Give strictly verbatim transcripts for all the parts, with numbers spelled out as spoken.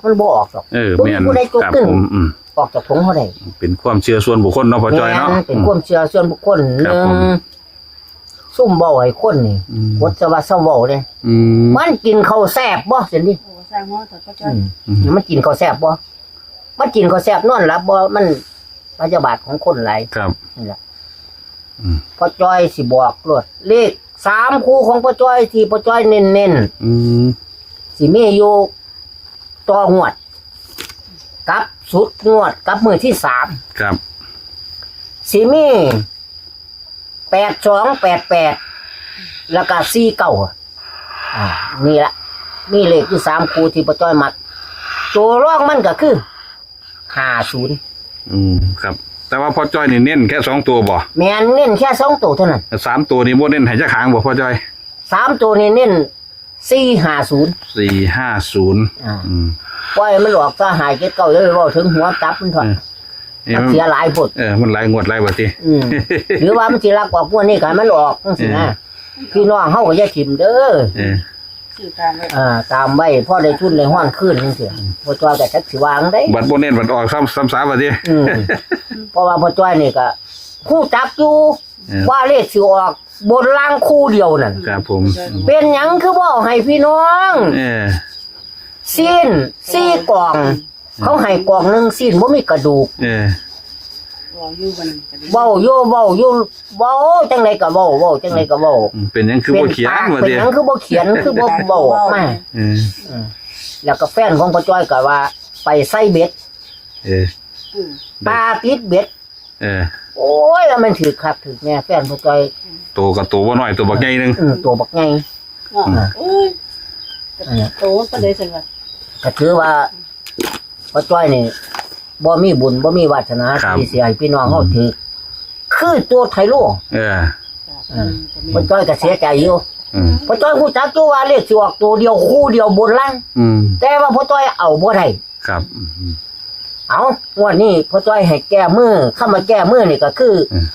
มันบ่ออกดอก เออ บ่มี แม่น ผู้ใดตัว ครับ ตึง ผม อืม ออกจากถุงเขาได้ เป็นความเชื่อส่วนบุคคลเนาะพ่อจ้อยเนาะ แม่น เป็น อืม ความเชื่อส่วนบุคคล ครับ หนึ่ง ผม ซุ่มเว้าให้คนนี่ อืม อดจะว่าเซาเว้าเด้ อืม มันกินข้าวแซ่บบ่ซั่นดิ โอ้ สร้างหัวเถาะพ่อจ้อย อืม อืม มันกินข้าวแซ่บบ่ มันกินข้าวแซ่บนอนหลับบ่ มันพยาบาทของคนหลาย ครับ นี่แหละ อืม พ่อจ้อยสิบอกโลด เลขสามคู่ของพ่อจ้อยที่พ่อจ้อยเน้นๆ อืม สิมีอยู่ต่องวด กับสุดงวด กับมื้อที่สาม ครับ สิมี แปดสอง แปดแปด แล้วก็ สี่เก้า อ่า นี่ละ มีเลขอยู่สามคู่ที่พ่อจ้อยมัก ตัวรองมันก็คือ ห้าศูนย์ อืม ครับ แต่ว่าพ่อจ้อยนี่เน้นแค่สองตัวบ่ แม่น เน้นแค่สองตัวเท่านั้น สามตัวนี่บ่เน้นให้จักหางบ่พ่อจ้อย สามตัวนี่เน้น สี่ห้าศูนย์ สี่ห้าศูนย์ อ่า อืม ปล่อยมันออกซะ ห้าเจ็ดเก้า อย่าไปเว้าถึงหัวตับมันเถาะ เออ มันเสียหลายโพด เออ มันหลายงวดหลายบาดติ อืม หรือว่ามันสิลักออกงวดนี้ก็ให้มันออกจังซี้นะ เออ พี่น้องเฮาก็อย่าถิ่มเด้อ เออ ซื้อตามไว้ อ่า ตามไว้ พอได้ทุนได้ฮ้อนคืนจังซี้ พ่อจ้อยก็จักสิว่าจั่งใด บัดบ่เน้นบัดออกซ้ำ ซ้ำสามบาดติ อืม เพราะว่าพ่อจ้อยนี่ก็ฮู้จักอยู่ เออ ว่าเลขสิออกบนล่างคู่เดียวนั่น ครับผม เป็นหยังคือบ่เอาให้พี่น้อง เออ ซีน สี่กล่อง เขาให้กล่องหนึ่ง ซีนบ่มีกระดูก เออ เว้าอยู่บัดนี้ก็ดี เว้าอยู่ เว้าอยู่ เว้าจั่งใดก็เว้า เว้าจั่งใดก็เว้า อืม เป็นหยังคือบ่เขียน เป็น ว่าติ เป็นหยังคือบ่เขียน คือบ่เว้าออกมา เออ เออ แล้วก็แฟนของพ่อจ้อยก็ว่าไปใส่เบ็ด เออ อืม ปลาติดเบ็ด เออ โอ้ย แล้วมันถืกคักถืกแน่ แฟนพ่อจ้อย โตก็โตบ่น้อย โตบักใหญ่หนึ่ง เออ โตบักใหญ่ เนาะ อืม โอ้ย เออ โตมันปานใดซั่นวะ ก็ถือว่า พ่อจ้อยนี่ บ่มีบุญ บ่มีวาสนา ครับ ที่สิให้พี่น้องเฮาถืก คือตัวไทโล เออ เออ พ่อจ้อยก็เสียใจอยู่ อืม พ่อจ้อยฮู้จักอยู่ว่าเลขสิออกตัวเดียว คู่เดียวบนล่าง อืม แต่ว่าพ่อจ้อยเอาบ่ได้ ครับ อืม เอา งวดนี้พ่อจ้อยให้แก้มือ คำว่าแก้มือนี่ก็คือ อืม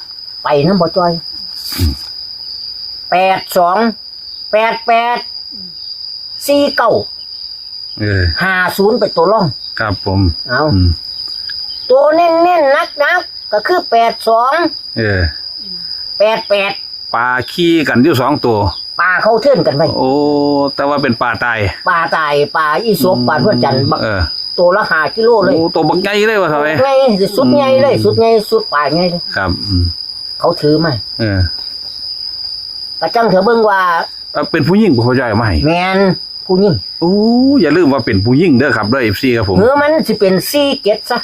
ไปนำพ่อจ้อย อืม แปดสอง แปดแปด สี่เก้า เออ ห้าศูนย์ เป็นตัวรอง ครับผม เอา อืม ตัวเน้นๆ หนักๆ ก็คือ แปดสอง เออ แปดแปด ปลาขี่กันอยู่สองตัว ปลาเขาเทิ่นกันไป โอ้ แต่ว่าเป็นปลาตาย ปลาตาย ปลาอีสบ อืม ปลาทวดจันทร์ บัก เออ ตัวละห้ากิโลเลย โอ้ ตัวบักใหญ่เลยว่ะ เฒ่าเอ้ย ใหญ่ สุดใหญ่เลย อืม สุดใหญ่ สุดปลาใหญ่เลย ครับ อืม เขาถือมา เออ กะจั่งเถาะเบิ่งว่า เอ่อ เป็นผู้หญิงบ่ พ่อจ้อยเอามาให้ แม่น ผู้หญิง โอ้ อย่าลืมว่าเป็นผู้หญิงเด้อครับเด้อ เอฟซี ครับผม เออ มันสิเป็น สี่เจ็ด ซะ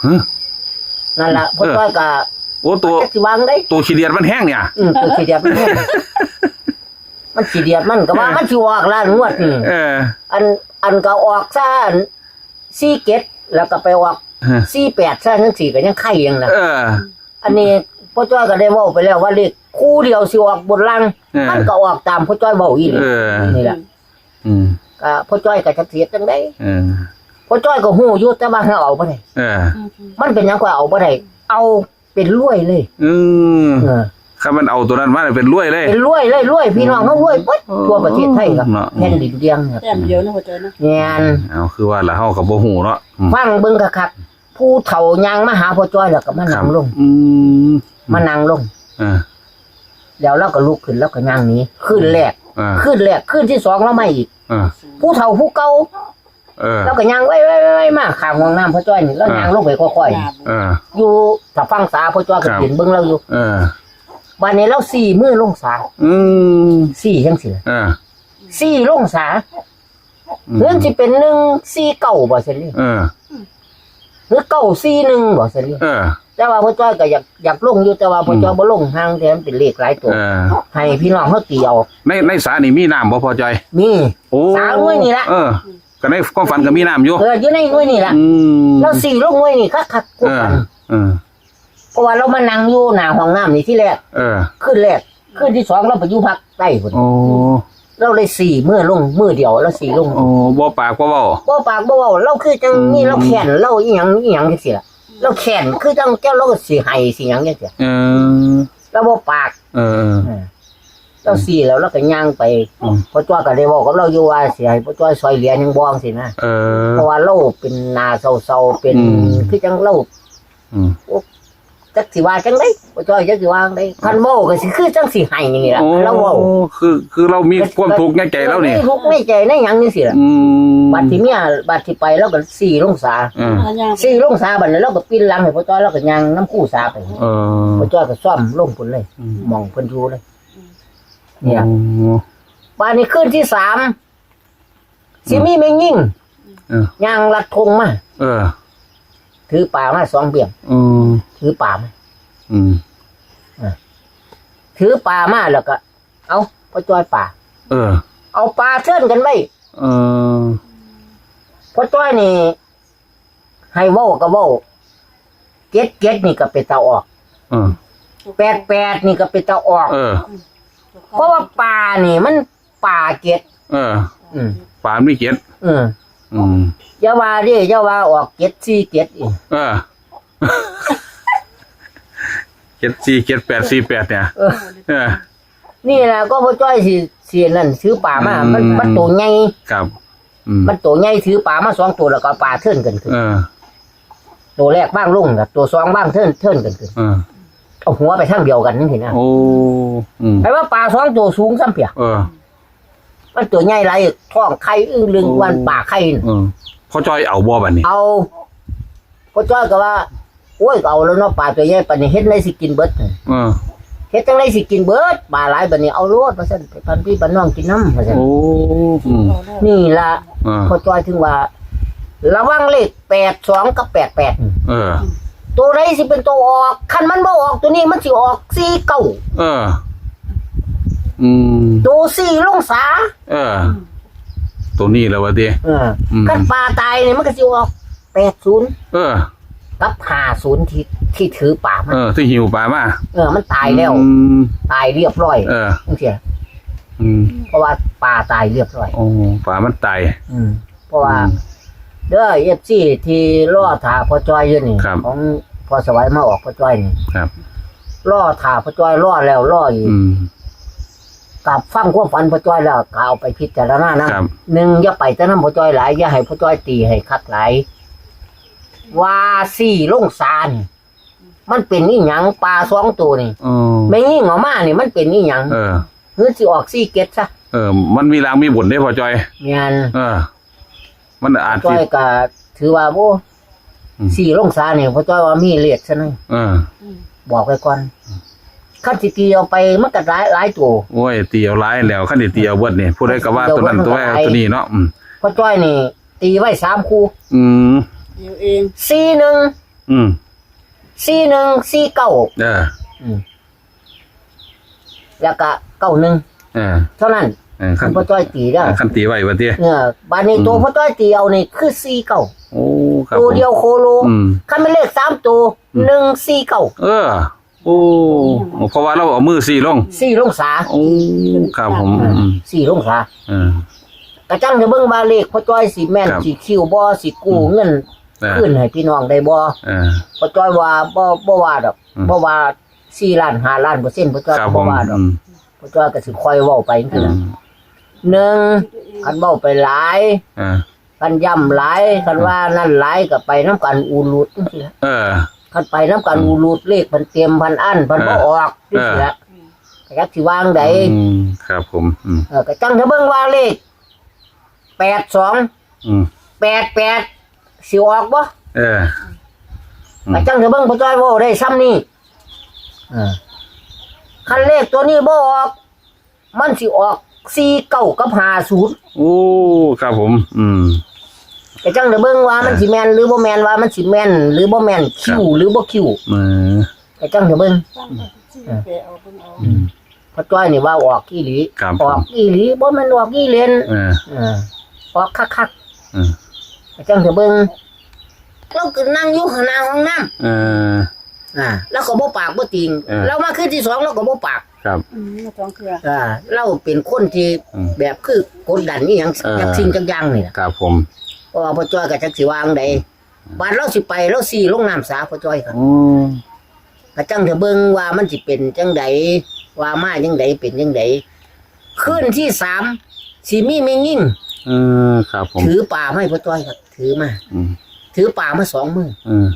ฮะ นั่นล่ะ พ่อ เออ จ้อยก็ โอ้ ตัว จักสิวางได้ ตัวขี้เดียดมันแฮงเนี่ย อืม ตัวขี้เดียดมันแฮง มันขี้เดียดมันก็ว่า เออ มันสิออกล้านงวดนี่ เออ อัน อันก็ออกซะ อัน สี่เจ็ด แล้วก็ไปออก ฮะ สี่แปด ซะจั่งซี้ก็ยังไข่ยังล่ะ เออ อันนี้พ่อจ้อยก็ได้เว้าไปแล้วว่าเลขคู่เดียวสิออกบนล่าง เออ มันก็ออกตามพ่อจ้อยเว้าอีหลี เออ นี่ล่ะ อืม ก็พ่อจ้อยก็จักสิเฮ็ดจั่งใด เออ พ่อจ้อยก็ฮู้อยู่ แต่ว่าเฮาเอาบ่ได้ เออ มันเป็นหยังก็เอาบ่ได้ เอาเป็นรวยเลย อืม เออ คันมันเอาตัวนั้นมาเป็นรวยเลย เป็นรวยเลย รวย พี่น้องเฮารวยเบิด โอ้ ทั่วประเทศไทยครับ เนาะ แผ่นดินเดียงครับ แต้มเดียวนะพ่อจ้อยเนาะ แม่น เอา คือว่าละเฮาก็บ่ฮู้เนาะ อืม ฟังเบิ่งคักๆ ผู้เฒ่าย่างมาหาพ่อจ้อยแล้วก็มานั่งลง อืม มานั่งลง เออ แล้วเราก็ลุกขึ้น แล้วก็ย่างหนี คืนแรก เออ คืนแรก คืนที่สองเรามาอีก เออ ผู้เฒ่าผู้เก่า เออ แล้วก็ย่างไวๆๆๆ มาข้างห้องน้ำพ่อจ้อยนี่ แล้ว เออ ย่างลงไปค่อยๆ เออ อยู่ถ้าฟังสาพ่อจ้อยก็ ครับ ยืนเบิ่งเราอยู่ เออ บัดนี้เราสี่มือลงสา อืม สี่จั่งซี้ เออ สี่ลงสา อืม หรือสิเป็น หนึ่งสี่เก้า บ่ซั่นนี่ เออ หรือ เก้าสี่หนึ่ง บ่ซั่นนี่ เออ แต่ว่าพ่อจ้อยก็อยาก อยากลงอยู่ แต่ว่าพ่อจ้อย อืม บ่ลง ห่างแต่มันเป็นเลขหลายตัว เออ ให้พี่น้องเฮาตีเอา ใน ในสานี่มีน้ำบ่พ่อจ้อย มี โอ้ สาหน่วยนี่ละ เออ ก็ในความฝันก็มีน้ำอยู่ เออ อยู่ในหน่วยนี่ละ อืม แล้วสี่ลงหน่วยนี่คักๆ กว่ากัน เออ เออ เพราะว่าเรามานั่งอยู่หน้าห้องน้ำนี่ที่แรก เออ คืนแรก คืนที่สองเราไปอยู่ภาคใต้พุ้น โอ้ เราเลยสี่มื้อลง มื้อเดียวเราสี่ลง โอ้ บ่ปากบ่เว้า บ่ปากบ่เว้า เราคือจั่งมี อืม เราแค้น เราอีหยังอีหยังจั่งซี้ล่ะ เราแค้น คือจั่งเจ้าเราก็สิไห้สิหยังจั่งซี้ เออ เราบ่ปาก เออ เออ ลาวซี้แล้วลาวก็ย่างไป อืม พ่อจ้อยก็ได้เว้ากับลาวอยู่ว่าสิให้พ่อจ้อยซอยเหลือหยังบ่จั่งซี้นะ เออ เพราะว่าลาวเป็นหน้าเศร้าๆ เป็น อืม คือจั่งลาว อืม โอ้ จักสิว่าจั่งใด๋ พ่อจ้อยจักสิว่าจั่งใด๋ คันเว้าก็สิคือจั่งสิให้นี่ล่ะ โอ้ ลาวเว้า คือ คือลาวมีความทุกข์ในใจลาวนี่ มีทุกข์ในใจในหยังจั่งซี้ล่ะ อืม บัดที่เมีย บัดที่ไปลาวก็ซี้ลงสา เออ ซี้ลงสาบัดนี้ลาวก็ปินหลังให้พ่อจ้อย ลาวก็ย่างนำคูสาไป เออ พ่อจ้อยก็ซ่อมลงพุ้นเลย อืม หม่องเพิ่นอยู่เลย เนี่ย โอ้ บัดนี้คืนที่สาม สิมีแม่ญิง เออ ย่างลัดธงมา เออ ถือปามาสองเบี่ยง อืม ถือปามา อืม เออ ถือปามาแล้วก็ เอา พ่อจ้อยปา เออ เอาปาเทิ่นกันไว้ เออ พ่อจ้อยนี่ ให้เว้าก็เว้า เจ็ดเจ็ดนี่ก็เป็นตาออก เออ แปดแปดนี่ก็เป็นตาออก เออ เพราะว่าปานี่มันปาเจ็ด เออ อืม ปามีเจ็ด เออ อืม อย่าว่าเด้ อย่าว่าออกเจ็ดสี่เจ็ดอีก เออ เจ็ดสี่เจ็ดแปดสี่แปดเนี่ย เออ เออ นี่ล่ะก็พ่อจ้อยสิ สินั่นซื้อปามา อืม มัน มันโตใหญ่ ครับ อืม มันโตใหญ่ ถือปามาสองตัวแล้วก็เอาปาเทิ่นกันขึ้น เออ ตัวแรกวางลงน่ะ ตัวสองวางเทิ่น เทิ่นกันขึ้น เออ เอาหัวไปทางเดียวกันจั่งซี้นะ โอ้ อืม แปลว่าปาสองตัวสูงซ้ำเปีย เออ มันตัวใหญ่หลาย ท้องไข่อึ้งลึง โอ้ วันปาไข่น่ะ เออ พ่อจ้อยเอาบ่บัดนี้ เอา พ่อจ้อยก็ว่า โอ้ย ก็เอาแล้วเนาะ ปาตัวใหญ่ปานนี้ เฮ็ดจั่งใด๋สิกินเบิด เออ เฮ็ดจั่งใด๋สิกินเบิด ปาหลายบัดนี้ เอาโลด ว่าซั่น ไปปันพี่ปันน้องกินนำ ว่าซั่น โอ้ อืม นี่ล่ะ เออ พ่อจ้อยถึงว่า ระวังเลขแปดสองกับแปดแปด เออ ตัวใด๋สิเป็นตัวออก คันมันบ่ออกตัวนี้ มันสิออกสี่เก้า เออ อืม ตัวซี้ลงสา เออ ตัวนี้แล้ววะติ เออ อืม คันปาตายนี่มันก็สิออกแปดศูนย์ เออ กับห้าศูนย์ ที่ ที่ถือปามา เออ ที่หิ้วปามา เออ มันตายแล้ว อืม ตายเรียบร้อย เออ จั่งซี้ อืม เพราะว่าปาตายเรียบร้อย โอ้ ปามันตาย อืม เพราะว่า อืม เด้อ เอฟซี ที่รอถ่าพ่อจ้อยอยู่นี่ ครับ ของพ่อสวัยมาออกพ่อจ้อยนี่ ครับ รอถ่าพ่อจ้อย รอแล้วรออีก อืม กับฟังความฝันพ่อจ้อยแล้วก็เอาไปพิจารณานำ ครับ หนึ่ง อย่าไปแต่นำพ่อจ้อยหลาย อย่าให้พ่อจ้อยตีให้คักหลาย ว่าซี้ลงสานี่ มันเป็นอีหยัง ปาสองตัวนี่ เออ แม่ญิงเอามานี่ มันเป็นอีหยัง เออ หรือสิออกสี่เจ็ดซะ เออ มันมีลางมีบุญเด้พ่อจ้อย แม่น เออ มันอาจสิ จ้อยก็ถือว่า โอ้ อืม ซี้ลงสานี่ พ่อจ้อยว่ามีเลขซะนะ เออ บอกไว้ก่อน คันสิตีเอาไปมันก็หลาย หลายตัว โอ้ย ตีเอาหลายแล้ว คันสิตีเอาเบิดนี่ ผู้ใดก็ว่าตัวนั้นตัวแรกตัวนี้เนาะ อืม พ่อจ้อยนี่ ตีไว้สามคู่ อืม เดียวเอง สี่หนึ่ง อืม สี่หนึ่ง สี่เก้า เออ อืม แล้วก็ เก้าหนึ่ง เออ เท่านั้น เออ คัน พ่อจ้อยตีเด้อ เออ คันตีไว้ว่าติ เออ บัดนี้ อืม ตัวพ่อจ้อยตีเอานี่คือ สี่เก้า โอ้ ครับ ตัวเดียวโคโล อืม คันเป็นเลขสามตัว อืม หนึ่งสี่เก้า เออ โอ้ เพราะว่าลาวเอามือซี้ลง ซี้ลงสา โอ้ ครับผม อืม ซี้ลงสา เออ กะจั่งจะเบิ่งว่าเลขพ่อจ้อยสิแม่น ครับ สิคิวบ่ สิกู้ อืม เงิน เออ คืนให้พี่น้องได้บ่ เออ พ่อจ้อยว่าบ่ บ่ว่าดอก อืม บ่ว่าสี่ล้าน ห้าล้านเปอร์เซ็นต์ พ่อจ้อย ครับ บ่ว่าดอก ผม อืม พ่อจ้อยก็สิค่อยเว้าไปจั่งซี้ล่ะ อืม หนึ่ง คันเว้าไปหลาย เออ คันย้ำหลาย คันว่านั่นหลายก็ไปนำกันอูรูดจั่งซี้ล่ะ เออ คันไปนำกัน อืม อูรูด เลขพันเต็มพันอั้น พันบ่ เออ ออกจั่งซี้ล่ะ เออ ก็จักสิว่าจั่งใด อืม ครับผม อืม เออ ก็จั่งถ้าเบิ่งว่าเลข แปดสอง อืม แปดแปด สิออกบ่ เออ อืม ก็จั่งถ้าเบิ่งพ่อจ้อยเว้าได้ส่ำนี้ เออ คันเลขตัวนี้บ่ออก มันสิออก สี่เก้า กับ ห้าศูนย์ โอ้ ครับผม อืม ก็จั่งถ้าเบิ่งว่ามัน เออ สิแม่นหรือบ่แม่น ว่ามันสิแม่นหรือบ่แม่น ครับ คิวหรือบ่คิว เออ ก็จั่งถ้าเบิ่ง ฟังแต่ที่แปลเอาเบิ่งเอา อืม พ่อจ้อยนี่ว่าออกอีหลี ครับ ออกอีหลี บ่แม่นออกอีเล่น เออ เออ ออกคักๆ เออ ก็จั่งถ้าเบิ่ง ลาวก็นั่งอยู่ข้างหน้าห้องน้ำ เออ อ่า ลาวก็บ่ปากบ่ติง เออ ลาวมาคืนที่สองลาวก็บ่ปาก ครับ อืม มาสองเทื่อ อ่า ลาวเป็นคนที่ อืม แบบคือกดดันอีหยัง เออ จักสิ่งจักอย่างนี่ล่ะ ครับผม เพราะว่าพ่อจ้อยก็จักสิว่าจั่งใด บาดลาวสิไป ลาวซี้ลงน้ำสาพ่อจ้อยครับ อืม ก็จั่งถ้าเบิ่งว่ามันสิเป็นจั่งใด ว่ามาจั่งใด เป็นจั่งใด คืนที่สามสิมีแม่ยิ่ง เออ ครับผม ถือปลามาให้พ่อจ้อยครับ ถือมา อืม ถือปลามาสองมือ เออ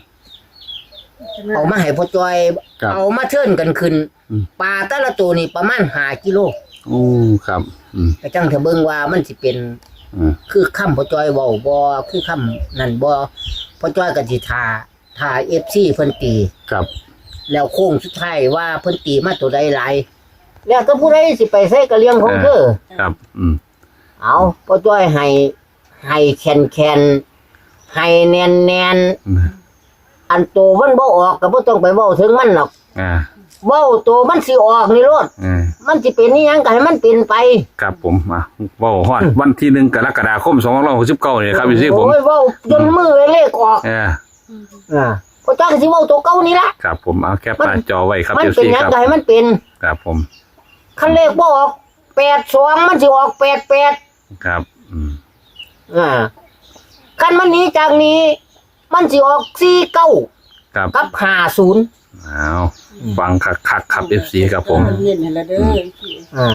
เอามาให้พ่อจ้อย ครับ เอามาเทิร์นกันขึ้น อืม ปลาแต่ละตัวนี่ประมาณห้ากิโล โอ้ ครับ อืม ก็จั่งเถาเบิ่งว่ามันสิเป็น อืม คือคำพ่อจ้อยเว้าบ่ คือคำนั่นบ่ พ่อจ้อยก็สิท่า ท่า เอฟซี เพิ่นตี ครับ แล้วโค้งสุดท้ายว่าเพิ่นตีมาตัวใดหลาย แล้วแต่ผู้ใดสิไปใส่กะเลียงของเธอ ครับ อืม เอา พ่อจ้อยให้ ให้แคนๆ ให้แน่นๆ อืม อันโตมันบ่ออกก็บ่ต้องไปเว้าถึงมันหรอก อ่า เว้าโตมันสิออกนี่โลด อ่า มันสิเป็นอีหยังก็ให้มันเป็นไป ครับผม อ่ะ เว้าฮอดวันที่หนึ่งกรกฎาคมสองพันห้าร้อยหกสิบเก้านี่ครับ เอฟซี ผม โอ้ย เว้าจนมื้อเลขออก เออ อ่า พ่อจ้อยก็สิเว้าตัวเก่านี่ละ ครับผม เอาแคปหน้าจอไว้ครับ มัน เอฟซี เป็นหยัง ครับ ก็ให้มันเป็น ครับผม คันเลขบ่ออกแปดสอง มันสิออกแปดแปด ครับ อืม อ่า คันมันหนีจากนี้ มันสิออกสี่เก้า ครับ กับห้าศูนย์ อ้าว ฟังคักๆ ครับ เอฟซี ครับผม เน้นให้ละเด้อ อ่า